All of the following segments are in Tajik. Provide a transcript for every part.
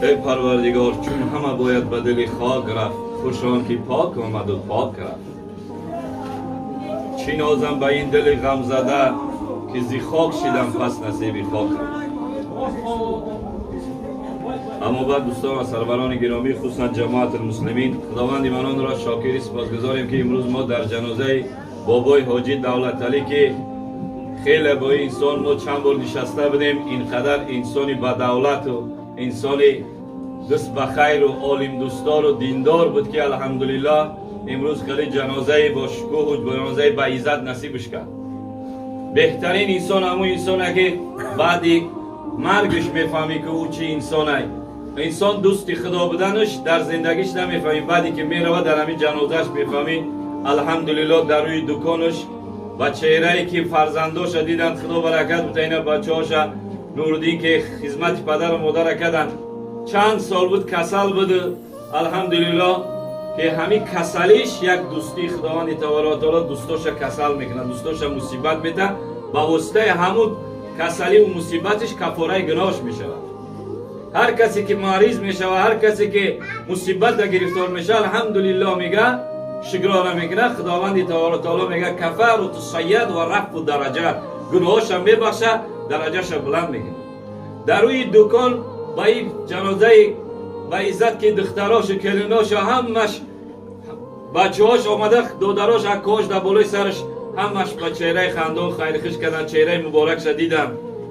Эй Парвардигор, чун ҳама бояд ба дили хок рафт, хуш он ки пок омаду пок рафт. Чӣ нозам ба ин дили ғамзада, ки зи хок шидам, пас насиби хокам. Аммо баъд, дӯстон ва сарварони гиромӣ, хусусан ҷамоати муслимин, Худованди манонро шокири сипосгузорем, ки имрӯз мо дар ҷанозаи бобои ҳоҷӣ Давлаталӣ, ки хеле бо ин инсон мо чанд бор нишаста будем, ин қадар инсони бадавлату инсони дӯст ба хайру олимдӯстдору диндор буд, ки алҳамдулиллоҳ имрӯз хеле ҷанозаи бо шукӯҳу ҷанозаи ба иззат насибш кард. Беҳтарин инсон ҳамун инсоне, ки баъди маргаш мефаҳмӣ, ки ӯ чӣ инсонай. Инсон дӯсти худо буданаш дар зиндагиш намефаҳмӣ, баъде ки мерава, дар ҳамин ҷанозааш мефаҳмӣ. Алҳамдулиллоҳ, дар рӯи дуконаш ва чеҳрае ки фарзандоша диданд, Худо баракат бута ина бачаҳоша, Нуруддин, ки хизмати падару модара карданд. Чанд сол буд касал буду, алҳамдулиллоҳ, ки ҳамин касалиш як дӯстии Худованди таборака таоло. Дӯстоша касал мекунад, дӯстоша мусибат мета, ба воситаи ҳамун касаливу мусибатиш кафораи гуноҳш мешавад. Ҳар касе ки мариз мешавад, ҳар касе ки мусибата гирифтор мешавад, алҳамдулиллоҳ мега, шукрона мекунад, Худованди таборака таоло мега: каффарату саййиат ва рафъу дараҷат. Гуноҳоша мебахша, дараҷаша баланд мекунад. Дар рӯи дукон ба ин ҷанозаи ба иззат, ки духтарошу келиношу ҳамаш бачаҳош омада, додарош, акош дар болои сараш, ҳамаш ба чеҳраи хандон хайрхуш карданд, чеҳраи муборакша дидам.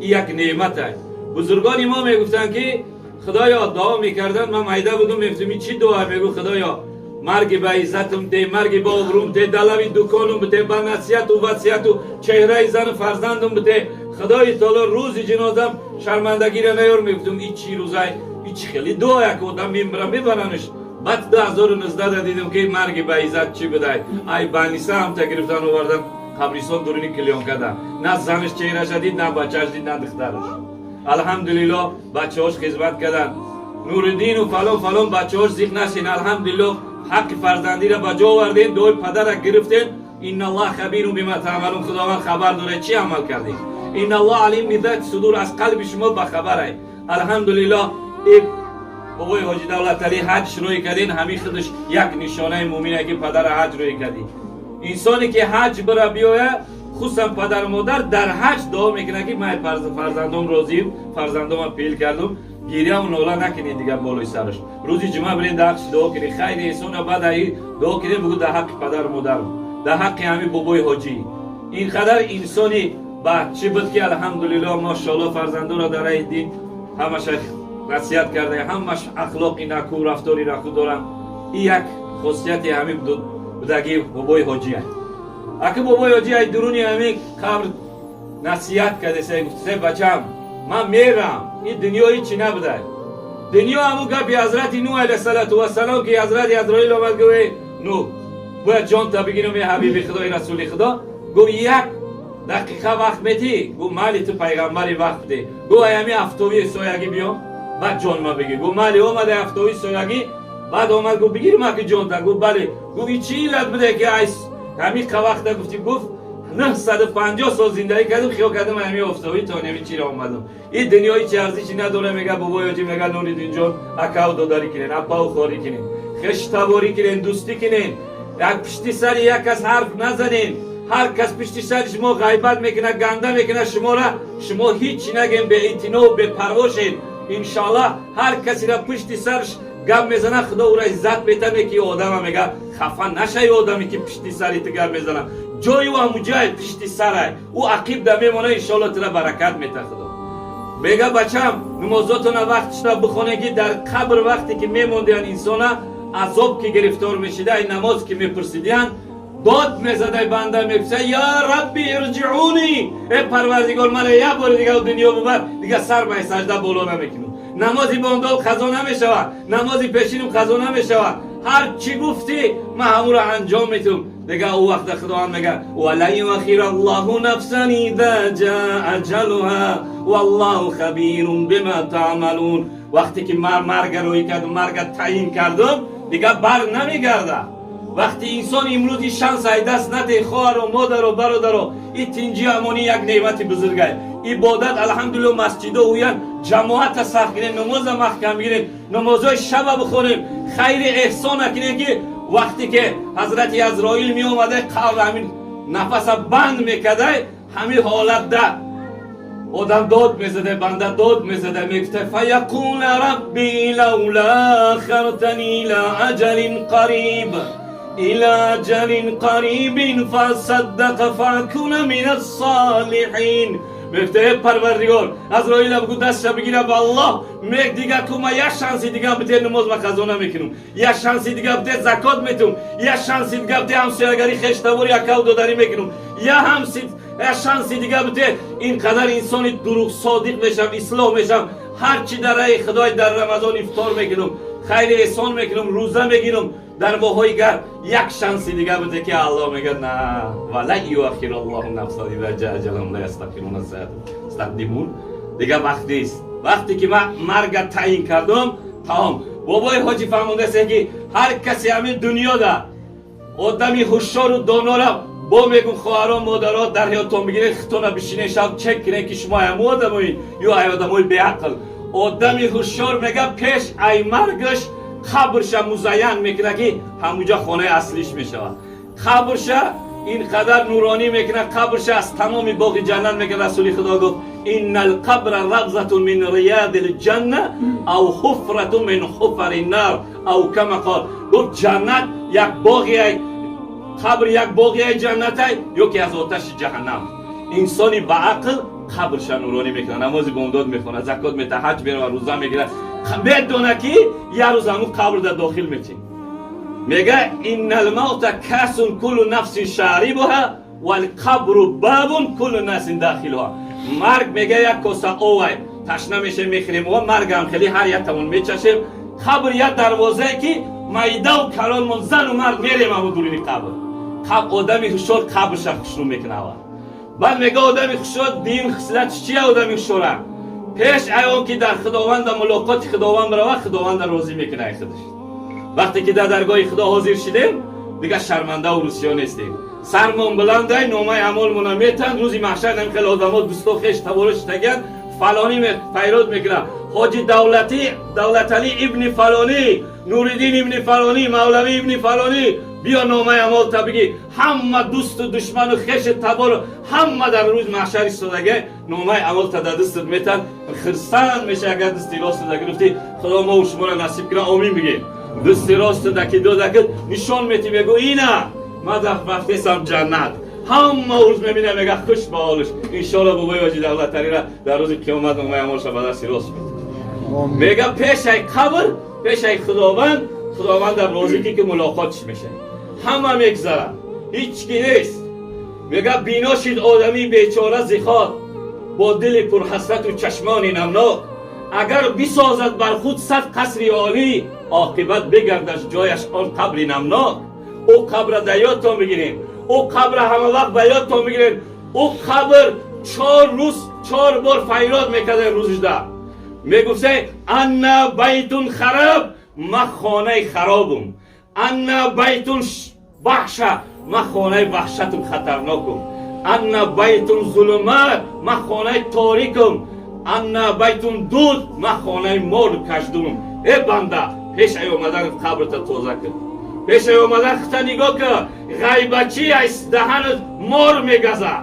Ин як неъмат аст. Бузургони мо мегуфтанд, ки Худоё, дуо мекарданд, ман майда будум, мегуфтам: ин чӣ дуо? Мегу: Худоё, марги ба иззатум де, марги ба обрӯм де, далави дуконум бите, ба насиҳату васияту чеҳраи зану фарзандум бите, Худои таоло, рӯзи ҷинозам шармандагиро наёр. Мегуфтум: ин чӣ рӯзай, ин чӣ хеле дуоя, ки одам мемира, мебаранаш. Баъд 2019 дидем, ки марги ба иззат чӣ будай. Ай баниса ҳамта гирифтан, овардан қабрисон дуруни клеёнкада. На занаш чеҳраша дид, на бачааш дид, на духтараш. Алҳамдулиллоҳ, бачаҳош хизмат карданд, Нуриддину фалон фалон бачаҳош. Зиқ нашин, алҳамдулиллоҳ, ҳаққи фарзандиро ба ҷо овардем, дуои падара гирифтем. Инналлоҳ хабирун бима таъмалун. Худованд хабар дорад, чӣ амал кардем. Инналлоҳ алим бизати судур. Аз қалби шумо ба хабарай. Алҳамдулиллоҳ, бобои ҳоҷи Давлаталӣ ҳаҷ рӯй кардин. Ҳамин худаш як нишонаи мӯмине, ки падара ҳаҷ рӯй кардӣ. Инсоне ки ҳаҷ бира биёя, хусусан падару модар, дар ҳаҷ дуо мекунад, ки ман фарзандом розиим, фарзандома пил кардум. Гиряву нола накунед дигар болои сараш. Рӯзи ҷумъа биред, дар ҳаққш дуо кунед, хайри эҳсона. Баъд аи дуо кунед, бугӯ: дар ҳаққи падару модарам, дар ҳаққи ҳамин бобои ҳоҷӣ. Ин қадар инсони ба чӣ буд, ки алҳамдулиллоҳ, мошоалло, фарзандонро дар раҳи дин ҳамаша насиҳат карда, ҳамаш ахлоқи наку, рафтори наку доранд. Ин як хосияти ҳамин будагии бобои ҳоҷӣ. Аки бобои ҳоҷӣ ай дуруни ҳамин қабр насиҳат кардеса, гуфтаса: бачам, ман мерам, ин дунё ҳичи набудай. Дунё ҳамун гапи ҳазрати Нуҳ алайҳиссалату вассалом, ки ҳазрати Азроил омад, гуфт: Нуҳ, бояд ҷонта бигирам, е ҳабиби Худои, расули Худо. Гуфт: як дақиқа вақт метӣ? Гуфт: майли, ту пайғамбари, вақт бите. Гуфт: ай ҳамин афтовии соягӣ биём, баъд ҷонма бигир. Гуфт: майли. Омада афтовии соягӣ, баъд омад, гуфт: бигир маки ҷонта. Гуфт: бале. Гуфт: ин чӣ иллат буде, ки ай ҳамин вақта гуфтӣ? Гуфт: 950 сол зиндагӣ кардам, хиёл кардам, ҳамин офтобӣ то ҳамин чиро омадам. Ин дунё ҳеч арзиши надора, мега бобои ҳоҷӣ. Мега Нуриддинҷон, акаву додарӣ кунен, апаву хорӣ кунен, хештаборӣ кунен, дӯстӣ кунен, як пишти сари як кас ҳарф назанен. Ҳар кас пишти сари шумо ғайбат мекунад, ганда мекунад шумора, шумо ҳичи нагем, беэътинову бепарво шед. Иншоаллоҳ, ҳар касира пушти сарш гап мезана, Худо ӯра иззат метане, ки одама мега: хафа нашаи одаме, ки пишти сари ту гап мезана, ҷои ӯ ҳамуҷай пишти сарай, ӯ ақиб да мемона. Иншоалло, тура баракат мета Худо. Мега: бачам, намозотона вақтшда бихоне, ки дар қабр вақте ки мемондиян, инсона азоб ки гирифтор мешида, ай намоз ки мепурсидиян, дод мезадай банда, мегуфта: я рабби ирҷиуни, э Парвардигор, мана як бори дига дунё бубар, дига сар ба сажда боло намекунам, намози бомдод қазо намешавад, намози пешинам қазо намешавад, ҳар чӣ гуфтӣ, ман ҳамуро анҷом метум. Дига ӯ вақта Худованд мега: валан юаххира Аллоҳу нафсан иза ҷаа аҷалуҳа валлоҳу хабирун бима таъмалун. Вақте ки ман марга рӯй кардам, марга таъин кардам, дига бар намегарда. Вақти инсон имрӯз ин шанс ай даст наде, хоҳаро, модаро, бародаро, и тинҷи амонӣ як неъмати бузургай. Ибодат, алҳамдулилло, масҷидо уян, ҷамоата сахт гирем, намоза маҳкам гирем, намозҳои шаба бихонем, хайри эҳсона кунем, ки вақте ки ҳазрати Азроил меомада, қабр ҳамин нафаса банд мекардай, ҳамин ҳолатда одам дод мезада, банда дод мезада, мегуфта: فيقول رب لولا أخرتني إلى أجل قريب، إلى أجل قريب فأصدق فأكون من الصالحين. Мегуфта: «Э Парвардигор, Азроила бугу, дастша бигира ба Аллоҳ, мег дига кума, як шанси дига бите, намоз ма қазо намекунам, як шанси дига бите, закот метум, як шанси дига бите, ҳамсоягари, хештабори, якав додарӣ мекунам, як шанси дига бите, ин қадар инсони дуруғ содиқ мешам, ислоҳ мешам, ҳарчи дар раи Худой дар Рамазон ифтор мекунам, хайри эҳсон мекунам, рӯза мегирам дар моҳҳои гарм, як шанси дига бите», ки Аллоҳ мегӯяд: «На, ولن يؤخر الله نفسا إذا جاء أجلهم لا يستأخرون يستقدمون». Дига вақт нест. Вақте ки ман марга таъин кардам, тамом. Бобои ҳоҷӣ фаҳмондасе, ки ҳар касе ҳамин дунёда одами ҳушёру донора бо мегум, хоҳарон, модаро, дар ҳаётон бигиред, хитона бишинед, шаб чек кунед, ки шумо ҳаму одамои ё ай одамои беақл. Одами ҳушёр, мега, пеш ай маргаш қабрша музайян мекунад, ки ҳамуҷа хонаи аслиш мешавад. Қабрша ин қадар нуронӣ мекунад, қабрша аз тамоми боғи ҷаннат мекунад. Расули Худо гуфт: إن القبر روضة من رياض الجنة أو حفرة من حفر النار أو كما قال. Гуфт: ҷаннат як боғи, қабр як боғи ҷаннатай ё ки аз оташи ҷаҳаннам. Инсони ба ақл қабрша нуронӣ мекунад, намози бомдод мехонад, закот мета, ҳаҷ меравад, рӯза мегирад, медона, ки як рӯз ҳамун қабр дар дохил мечи. Мега: إن الموت كأس كل نفس شاربها والقبر باب كل ناس داخلها. Марг, мега, як коса овай, ташна мешем, мехӯрем ва маргам хеле ҳар як тамон мечашем. Қабр як дарвозае, ки майдаву калонмон, зану мард мерем ҳамун дуруни қабр. Одами ҳушёр қабрша хушрӯ мекунад аввал. Баъд, мега, одами ҳушёр дин хислатиш чия? Одами ҳушёра пеш ай он ки дар Худованда мулоқоти Худованд барава, Худованда розӣ мекунад ай худаш. Вақте ки дар даргоҳи Худо ҳозир шидем, дига шармандаву рӯсиё нестем, сармон баландай, номаи амолмона метанд. Рӯзи маҳшар ҳам хеле одамо, дӯсто, хеш таборо шитаган, фалонӣ файрод мекунад: «Ҳоҷи Давлатӣ, Давлаталӣ ибни фалонӣ, Нуриддин ибни фалонӣ, мавлавӣ ибни фалонӣ, биё, номаи амол та бигӣ». Ҳама дӯсту душману хеши табору ҳама дар рӯзи маҳшар истодага, номаи амол та дар дастат метанд, хирсанд меша, агар дасти ростада гирифтӣ. Худо мову шуморо насиб кунад, омин бигем. Дасти ростада ки дода, нишон метӣ, мегӯ: «Ина ман рафтесам ҷаннат». Ҳама рӯз мебинам, мега, хуш ба ҳолиш. Иншоалло, бобои ҳоҷи Давлаталира дар рӯзи қиёмат номаи амолша ба дасти рост метад. Мега, пешай қабр, пешай Худованд, Худованда розӣ ки мулоқотш мешавӣ. Ҳама мегзарад, ҳеҷ ки нест. Мега, бино шид одамии бечора зи хок, бо дили пурҳасрату чашмони намнок. Агар бисозад бар худ 100 қасри олӣ, оқибат бигардаш ҷояш он қабри намнок. Ӯ қабра дар ёдтон бигирем, ӯ қабра ҳама вақт ба ёдтон бигирем. Ӯ қабр 4 рӯз чор бор файрод мекарда. Рӯзишда мегуфта: أنا بيت خراب, ман хонаи харобум, أنا بيت وحشة, ман хонаи ваҳшатум, хатарнокум, أنا بيت ظلمة, ман хонаи торикум, أنا بيت دود, ман хонаи мору каждумум. Э банда, пеш ай омадан қабрта тоза кун, пеш ай омадан хита нигоҳ кун. Ғайбачӣ, ай даҳанат мор мегаза,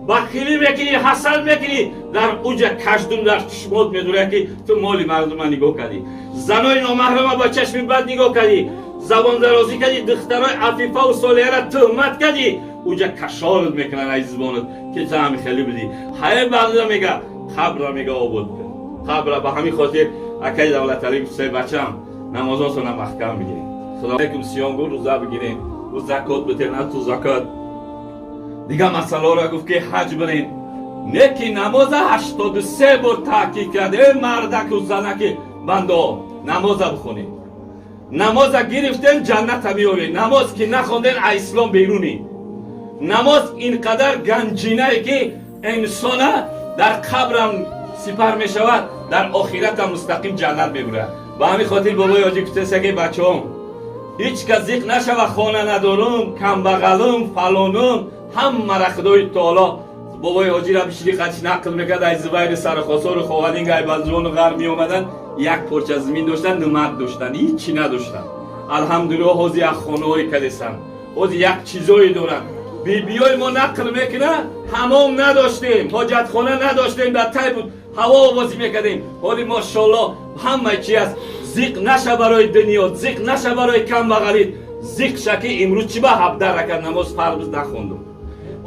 бахилӣ мекунӣ, ҳасад мекунӣ, дар уҷа каждум дар чишмот медуря, ки ту моли мардума нигоҳ кардӣ, занои номаҳрама ба чашми бад нигоҳ кардӣ, забондарозӣ кардӣ, духтарои афифаву солиҳара туҳмат кардӣ. Уҷа кашолат мекунанд ай зибонат, ки ту ҳами хеле будӣ. Ҳае банда, мега, қабра, мега, обод кун қабра. Ба ҳамин хотир акаи Давлаталӣ гуфтаи: «Бачам, намозотона маҳкам бигирем, худо алайкум сиём», гу, рӯза бигирем, гу, закот битем, на ту закот, дигар масъалаҳоро гуфт, ки ҳаҷ бирем, не ки намоза 83 бор таъкид кард. Э мардаку занаки бандо, намоза бихонед. Намоза гирифтем, ҷанната меёбед. Намоз ки нахондем, а ислом берунӣ. Намоз ин қадар ганҷинае, ки инсона дар қабрам сипар мешавад, дар охиратам мустақим ҷаннат мебурад. Ба ҳамин хотир бобои ҳоҷӣ гуфтеса, ки бачаҳом. Ҳеҷ кас зиқ нашава, хона надорум, камбағалум, фалонум. Ҳаммара Худои Таоло. Бобои ҳоҷира бишири қачи нақл мекард, ай Зувайри Сархосору Ховалинг, ай Балҷувону Ғарб меомадан, як порча замин доштан, нумат доштан, ҳичи надоштан. Алҳамдулилло, ҳозир як хонаҳое кадесанд, ҳозир як чизое доранд. Бибиёи мо нақл мекуна: ҳамом надоштем, ҳоҷатхона надоштем, дар тай буд, ҳаво овозӣ мекардем. Ҳоли, мошолло, ҳама чи аст. Зиқ наша барои дунё, зиқ наша барои камбағалит. Зиқ ша, ки имрӯз чӣ ба 17 ракат намоз фарз буд, нахондум,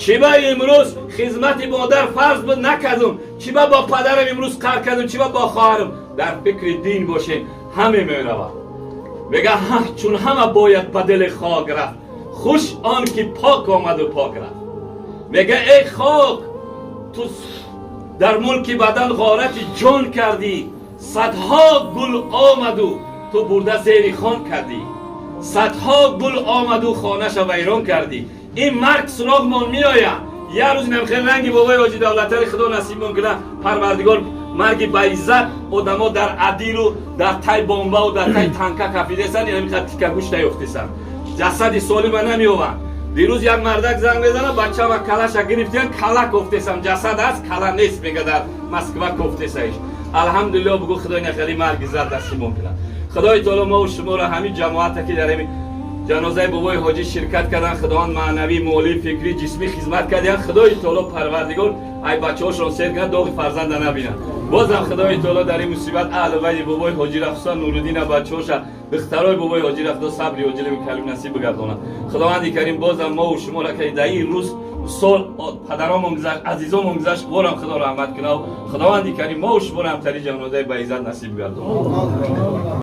чӣ ба имрӯз хизмати модар фарз буд, накардум, чӣ ба бо падарам имрӯз қар кардум, чӣ ба бо хоҳарам. Дар фикри дин бошем, ҳаме меравад. Мега, чун ҳама бояд ба дили хок рафт, хуш он ки пок омаду пок рафт. Мега, эй хок, ту дар мулки бадан ғорати ҷон кардӣ, садҳо гул омаду ту бурда зери хон кардӣ, садҳо гул омаду хонаша вайрон кардӣ. Ин марг суроғмон меояд як рӯз. Намхел ранги бобои ҳоҷи Давлатари Худо насибмон кунад, Парвардигор, марги баиззат. Одамо дар адиру дар тай бомбаву дар тай танка кафидесан, инамиқад тика гӯшта ёфтесан, ҷасади солима намеёванд. Дирӯз як мардак занг мезана: «Бачама калаша гирифтиян, кала кофтесам, ҷасад аст, кала нест», мега, дар Москва кофтесаиш. Алҳамдулилло, бугу, Худои нахели марги зад насибмон кунад. Худои Таоло мову шуморо, ҳамин ҷамоата, ки дар ҳамин ҷанозаи бобои ҳоҷӣ ширкат кардан, Худованд маънавӣ, молӣ, фикрӣ, ҷисмӣ хизмат кардиян. Худои Таоло, Парвардигор, ай бачаҳошон сер кунад, доғи фарзанда набинанд. Бозам Худои Таоло дар ин мусибат аҳлу байти бобои ҳоҷира, хусусан Нуруддина, бачаҳоша, духтарои бобои ҳоҷира, Худо сабри оҷили калим насиб бигардонад. Худованди Карим бозам мову шуморо, ки дар ин рӯз сол падаромон гузашт, азизомон гузашт, борам Худо раҳмат кунад. Худованди Карим мову шуморо ҳамтари ҷанозаи баиззат насиб гардонад.